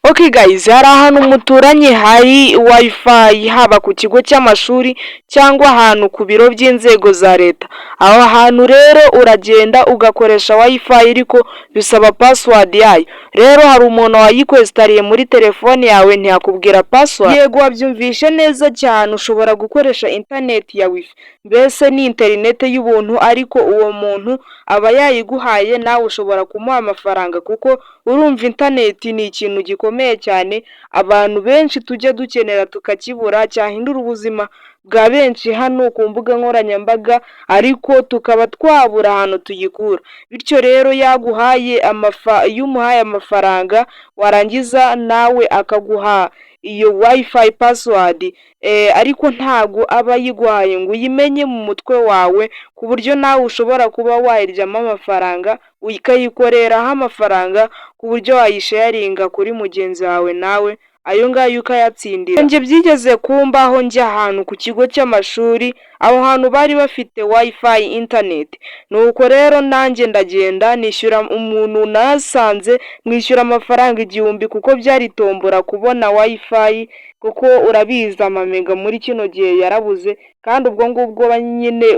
Okay guys, hari ahantu muturanye hari WiFi, haba ku kigo cy'amashuri cyangwa ahantu ku biro by'inzego za leta. Aho hantu rero uragenda ugakoresha WiFi, ariko bisaba password yayo. Rero hari umuntu wayikwesitariye muri telefone yawe, ntiyakubwira password. Yego, wabyumvishe neza cyane, ushobora gukoresha interineti ya WiFi. Mbese ni interineti y'ubuntu, ariko uwo muntu aba yayiguhaye, nawe ushobora kumuha amafaranga, kuko urumva interineti ni ikintu gikomeye cyane abantu benshi tujya dukenera tukakibura, cyahindura ubuzima bwa benshi hano ku mbuga nkoranyambaga, ariko tukaba twabura ahantu tuyikura. Bityo rero yaguhaye iyo umuhaye amafaranga, warangiza nawe akaguha iyo WiFi password, ariko ntago aba ayiguhaye ngo uyimenye mu mutwe wawe, ku buryo nawe ushobora kuba wayiryamo amafaranga, ukayikoreraho amafaranga, ku buryo wayisharinga kuri mugenzi wawe, nawe ayo ngayo ukayatsindira. Njye byigeze kumbaho, njya ahantu ku kigo cy'amashuri, aho hantu bari bafite WiFi internet. Nuko rero nanjye ndagenda nishyura umuntu nasanze, mwishyura amafaranga 1000, kuko byari tombora kubona WiFi, kuko urabizi amamega muri kino gihe yarabuze. Kandi ubwo ngubwo nyine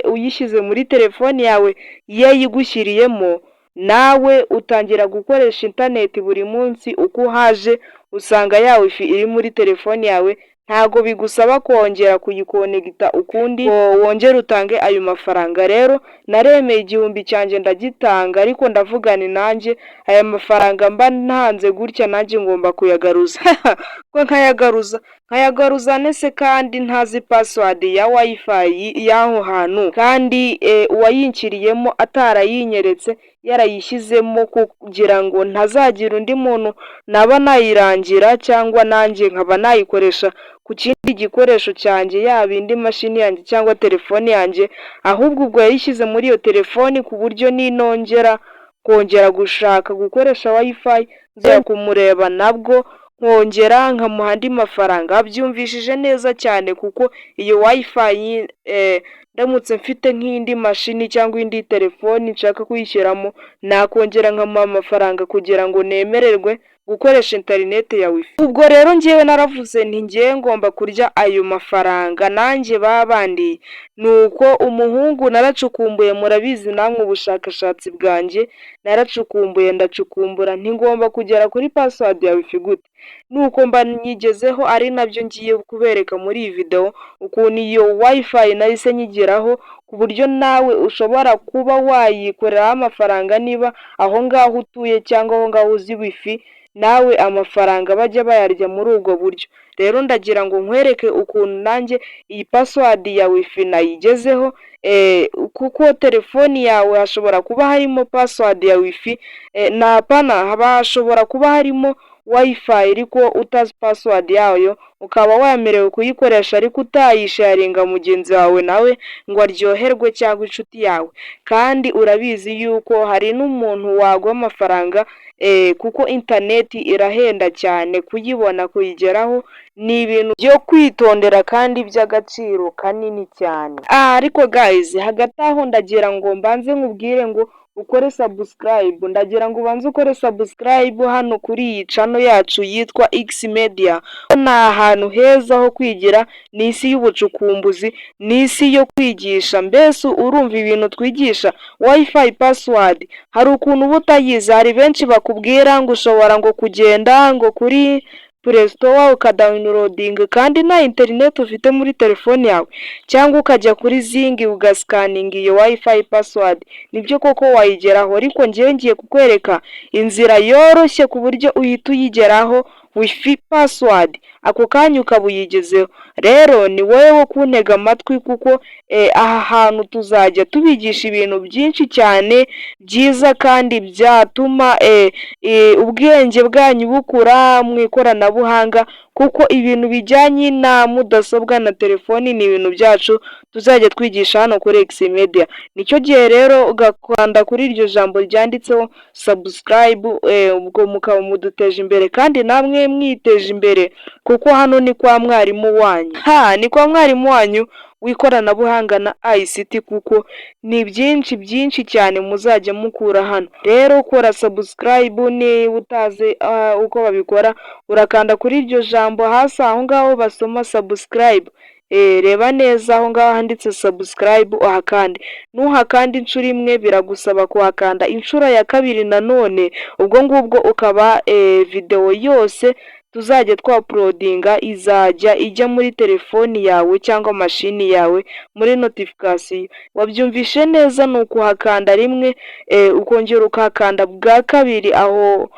uyishyize muri telefoni yawe yayigushyiriyemo, nawe utangira gukoresha interineti buri munsi. Uko uhaje usanga ya WiFi iri muri telefoni yawe, ntago bigusaba kongera kuyikonegita ukundi ngo wongere utange ayo mafaranga. Rero naremeye, 1000 cyanjye ndagitanga, ariko ndavuga nti nanjye aya mafaranga mba ntanze gutya, nanjye ngomba kuyagaruza. Ko nkayagaruza nese kandi ntazi password ya WiFi y'aho hantu, kandi uwayinshyiriyemo atarayinyeretse, yarayishyizemo kugira ngo ntazagira undi muntu naba nayirangira, cyangwa nanjye nkaba nayikoresha ku kindi gikoresho cyanjye, yaba indi mashini yanjye cyangwa telefoni yanjye. Ahubwo ubwo yayishyize muri iyo telefoni ku buryo ninongera kongera gushaka gukoresha WiFi, nzajya kumureba nabwo nkongera nkamuha andi mafaranga. Abyumvishije neza cyane, kuko iyo WiFi ndamutse mfite nk'indi mashini cyangwa indi telefoni nshaka kuyishyiramo, nakongera nkamuha amafaranga kugira ngo nemererwe gukoresha interineti ya WiFi. Ubwo rero ngewe naravuze nti ngewe ngomba kurya ayo mafaranga nanjye baba bandiye. Nuko umuhungu naracukumbuye, murabizi namwe ubushakashatsi bwanjye, naracukumbuye, ndacukumbura nti ngomba kugera kuri password ya WiFi gute? Nuko mba nyigezeho, ari nabyo ngiye kubereka muri iyi videwo, ukuntu iyo WiFi nahise nyigeraho, ku buryo nawe ushobora kuba wayikoreraho amafaranga niba aho ngaho utuye cyangwa aho ngaho uzi WiFi, nawe amafaranga bajya bayarya muri ubwo buryo. Rero ndagira ngo nkwereke ukuntu nanjye iyi password ya WiFi nayigezeho, kuko telefoni yawe hashobora kuba harimo password ya WiFi, napana, hashobora kuba harimo WiFi ariko utazi password yayo, ukaba wemerewe kuyikoresha ariko utayisharinga mugenzi wawe nawe ngo aryoherwe, cyangwa inshuti yawe. Kandi urabizi yuko hari n'umuntu waguha amafaranga, kuko interineti irahenda cyane, kuyibona, kuyigeraho ni ibintu byo kwitondera kandi by'agaciro kanini cyane. Ariko guys, hagati aho ndagira ngo mbanze nkubwire ngo ukore subscribe. Ndagira ngo ubanze ukore subscribe hano kuri iyi channel yacu yitwa X Media. Ni ahantu heza ho kwigira, ni isi y'ubucukumbuzi, ni isi yo kwigisha. Mbese urumva ibintu twigisha, WiFi password hari ukuntu uba utayizi. Hari benshi bakubwira ngo ushobora ngo kugenda ngo kuri Play Store ukadownloadinga kandi nta interineti ufite muri telefoni yawe, cyangwa ukajya kuri Xing ugasikaninga iyo WiFi password. Nibyo koko wayigeraho, ariko ngewe ngiye kukwereka inzira yoroshye ku buryo uhita uyigeraho WiFi password ako kanya ukaba uyigezeho. Rero ni wowe wo kuntega amatwi, kuko aha hantu tuzajya tubigisha ibintu byinshi cyane byiza kandi byatuma ubwenge bwanyu bukura mu ikoranabuhanga, kuko ibintu bijyanye na mudasobwa na telefoni ni ibintu byacu tuzajya twigisha hano kuri X Media. Nicyo gihe rero ugakanda kuri iryo jambo ryanditseho subscribe, ubwo mukaba muduteje imbere kandi namwe mwiteje imbere, kuko hano ni kwa mwarimu wanyu, ha ni kwa mwarimu wanyu. w'ikoranabuhanga na ICT, kuko ni byinshi byinshi cyane muzajya mukura hano. Rero kora subscribe niba utazi uko babikora, urakanda kuri iryo jambo hasi aho ngaho basoma subscribe. Reba neza aho ngaho handitse subscribe uhakande. Nuhakanda inshuro imwe, biragusaba kuhakanda inshuro ya kabiri nanone, ubwo ngubwo ukaba videwo yose tuzajya twauploadinga izajya ijya muri telefoni yawe cyangwa mashini yawe muri notification. Wabyumvishe neza? Ni ukuhakanda rimwe, ukongera ukahakanda bwa kabiri aho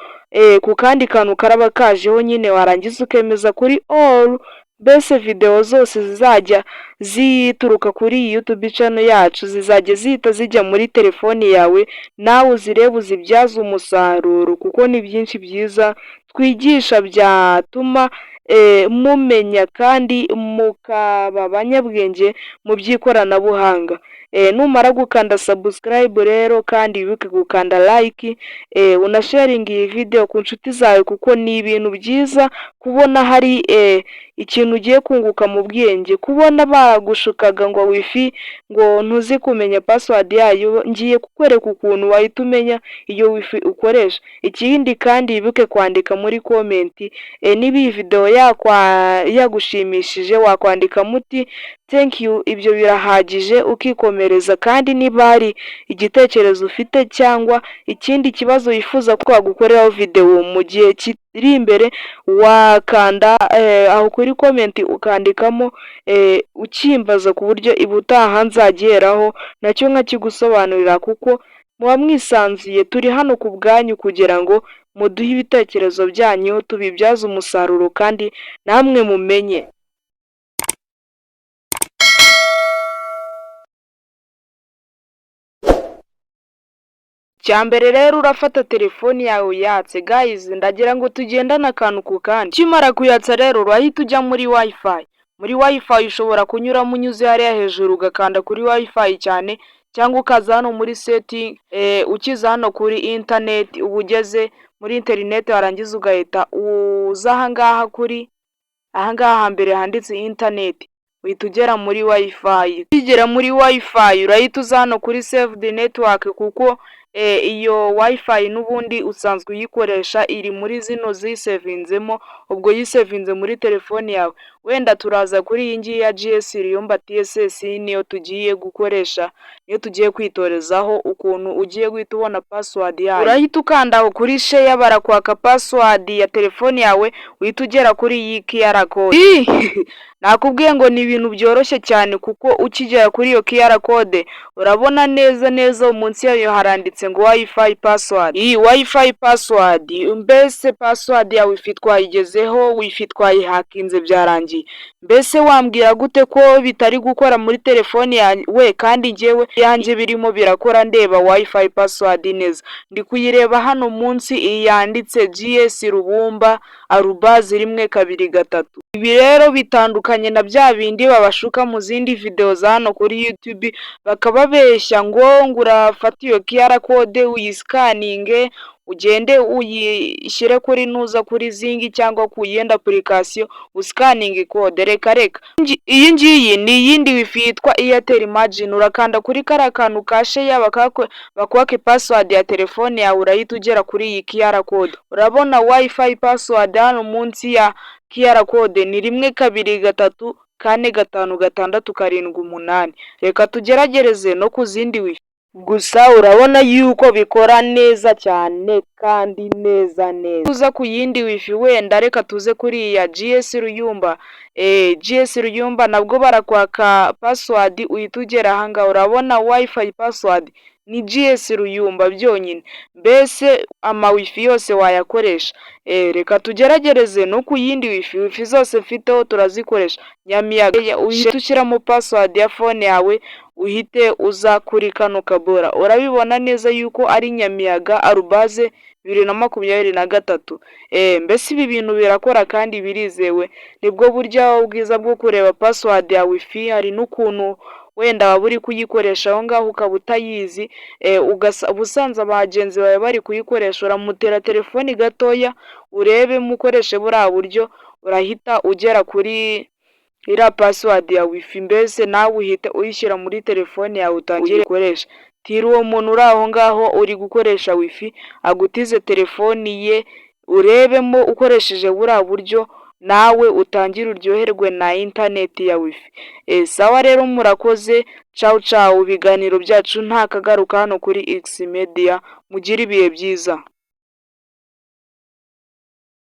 ku kandi kantu karaba kajeho nyine, warangiza ukemeza kuri all. Mbese videwo zose zizajya zituruka kuri iyi YouTube channel yacu zizajya zihita zijya muri telefoni yawe, nawe uzirebe, uzibyaze umusaruro, kuko ni byinshi byiza twigisha byatuma mumenya kandi mukaba abanyabwenge mu by'ikoranabuhanga. Numara gukanda subscribe rero, kandi wibuke gukanda like, unasharinge iyi video ku nshuti zawe, kuko ni ibintu byiza kubona hari ikintu ugiye kunguka mu bwenge. Kubona bagushukaga ngo WiFi ngo ntuzi kumenya password yayo, ngiye kukwereka ukuntu wahita umenya iyo WiFi ukoresha. Ikindi kandi, wibuke kwandika muri comment niba iyi video yagushimishije, wakwandikamo uti "Thank you", ibyo birahagije ukikomereza. Kandi niba hari igitekerezo ufite cyangwa ikindi kibazo wifuza ko twagukoreraho videwo mu gihe kiri imbere, wakanda aho kuri comment ukandikamo ukimbaza, ku buryo ubutaha nzagiheraho nacyo nkakigusobanurira, kuko muba mwisanzuye. Turi hano ku bwanyu kugira ngo muduhe ibitekerezo byanyu, tubibyaze umusaruro kandi namwe mumenye. Icya mbere rero, urafata telefoni yawe uyatse. Guys, ndagira ngo tugendane akantu ku kandi. Ukimara kuyatsa rero, urahita ujya muri WiFi. Muri WiFi ushobora kunyuramo unyuze hariya hejuru ugakanda kuri WiFi cyane, cyangwa ukaza hano muri setting, ukiza hano kuri interineti, uba ugeze muri interineti, warangiza ugahita uza ahangaha kuri ahangaha hambere handitse interineti, uhita ugera muri WiFi. Ukigera muri WiFi, urahita uza hano kuri saved network, kuko iyo WiFi n'ubundi usanzwe uyikoresha, iri muri zino zisevinzemo, ubwo yisevinze muri telefoni yawe. Wenda turaza kuri iyi ngiyi ya GS Ruyumba TSS, niyo tugiye gukoresha, niyo tugiye kwitorezaho ukuntu ugiye guhita ubona password yayo. Urahita ukanda aho kuri share, barakwaka password ya telefoni yawe, uhita ugera kuri iyi QR code. Nakubwiye ngo ni ibintu byoroshye cyane, kuko ukigera kuri iyo QR code urabona neza neza munsi yayo haranditse ngo WiFi password. Iyi WiFi password, mbese password ya WiFi twayigezeho, WiFi twayihakinze, byarangiye. Mbese wambwira gute ko bitari gukora muri telefoni yawe, kandi njyewe yanjye birimo birakora? Ndeba WiFi password neza, ndi kuyireba hano munsi, iyi yanditse GS Rubumba arobase 123. Ibi rero bitandukanye na bya bindi babashuka mu zindi videwo za hano kuri YouTube, bakababeshya ngo urafata iyo QR code uyiscanninge, ugende uyishyire kuri ntuza kuri zingi cyangwa ku yindi application uscanninge code. Reka reka, iyi ngiyi ni iyindi WiFi yitwa Airtel Imagine. Urakanda kuri kariya kantu ka share, bakwake password ya telefone yawe, urahita ugera kuri iyi QR code. Urabona WiFi password hano munsi ya QR code ni 1 2 3 4 5 6 7 8. Reka tugeragereze no ku zindi WiFi. Gusa urabona yuko bikora neza cyane kandi neza neza. Uza ku yindi WiFi, wenda reka tuze kuri iyi ya GS Ruyumba. GS Ruyumba nabwo barakwaka password, uhita ugera aha ngaha, urabona WiFi password ni GS Ruyumba byonyine. Mbese ama WiFi yose wayakoresha. Reka tugeragereze no ku yindi WiFi, WiFi zose mfiteho turazikoresha. Nyamiyaga, uhita ushyiramo password ya phone yawe, uhite uza kuri kano kabora. Urabibona neza yuko ari Nyamiyaga arobase 2023. Mbese ibi bintu birakora kandi birizewe, nibwo buryo bwiza bwo kureba password ya WiFi. Hari n'ukuntu wenda waba uri kuyikoresha aho ngaho ukaba utayizi, uba usanze bagenzi bawe bari kuyikoresha, uramutera telefoni gatoya urebe, mukoreshe buriya buryo, urahita ugera kuri Iriya password ya WiFi mbese nawe uhite uyishyira muri telefone yawe, utangire uyikoreshe. Tira uwo muntu uri aho ngaho uri gukoresha WiFi, agutize telefoni ye, urebemo ukoresheje buriya buryo, nawe utangire uryoherwe na interineti ya WiFi. Sawa rero, murakoze, cawu cawu. Ibiganiro byacu ntakagaruka hano kuri X Media, mugire ibihe byiza.